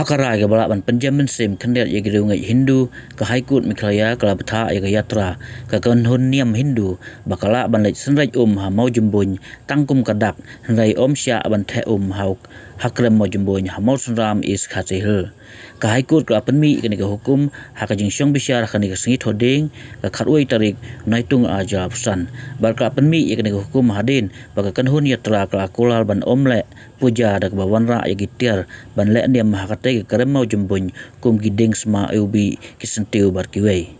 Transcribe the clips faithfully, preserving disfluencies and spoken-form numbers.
Ha ka rai kaba lah ban pynjem mynsiem khyndiat ïa ki riewngeit Hindu, ka High Court Meghalaya ka la bthah ïa ka yatra ka kynhun niam Hindu ba ka lah ban leit synreit um ha Mawjymbuin tang kum ka dak, hynrei ym shah ban theh um ha, ha krem Mawjymbuin ha Mawsynram, East Khasi Hills. Ka High Court ka la pynmih ïa kane ka hukum ha ka jingshong bishar ha kane ka sngi Thohdieng, ka khatwei tarik Naitung arhajar arphew san. Bad ka la pynmih ïa kane ka hukum hadien ba ka kynhun yatra ka la kular ban ym leh puja da kaba wanrah ïa ki tiar ban leh niam ha katei ka krem Mawjymbuin kum ki dieng sma, U B, ki syntiew bad kiwei.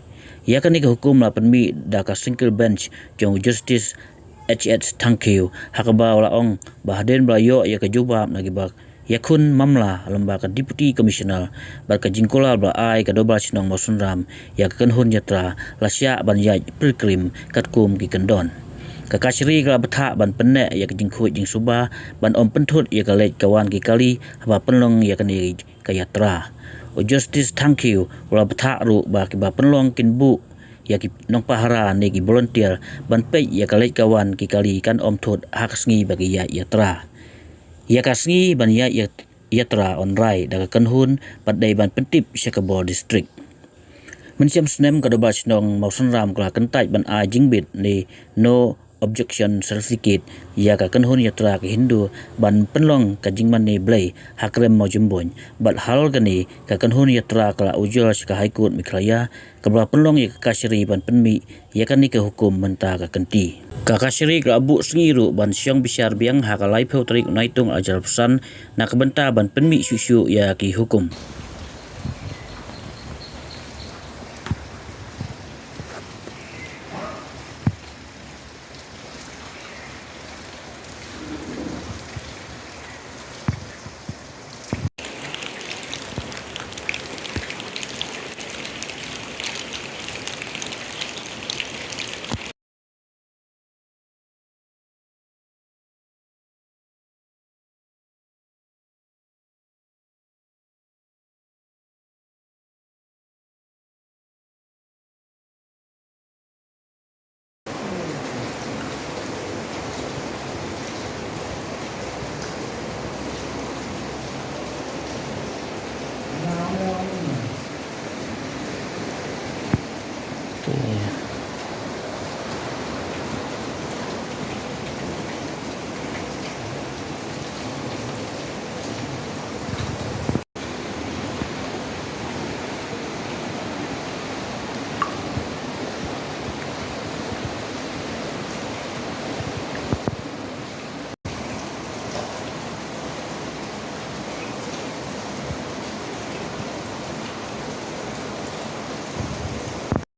Ïa kane ka hukum la pynmih da ka single bench jong u Justice H H Thangkhiew, ha kaba u la ong ba hadien ba la ïoh ïa ka jubab na kiba ïakhun mamla lyngba ka Deputy Commissioner bad ka jingkular ba la ai ka Dorbar Shnong Mawsynram ïa ka kynhun yatra, la shah ban ïaid pilgrim katkum ki kyndon. Ka kashari ka la bthah ban pynneh ïa ka jingkhuid jingsuba ban ym pynthut ïa ka leit ka wan ki kali haba pynlong ïa kane ka yatra. U Justice Thangkhiew u la bthah ruh ba kiba pynlong kin buh ïa ki nongpahara ne ki volunteer ban peit ïa ka leit ka wan ki kali kan ym thut ha ka sngi ba ki ïaid yatra. Ïa ka sngi ban ïaid yat-, yatra yn rai da ka kynhun bad dei ban pyntip sha ka bor district. Mynshem snem ka Dorbar Shnong Mawsynram ka la kyntait ban ai jingbit ne no objection certificate ïa ka kynhun yatra ka Hindu ban pynlong ka jingmane Blei ha krem Mawjymbuin. Bad halor kane ka kynhun yatra ka la ujor sha ka High Court Meghalaya kaba la pynlong ïa ka kashari ban pynmih ïa kane ka hukum mynta ka kynti. Ka kashari ka la buh sngi ruh ban shong bishar biang ha ka laiphew tarik Naitung arhajar arphew san na ka bynta ban pynmih shuh shuh ïa ki hukum.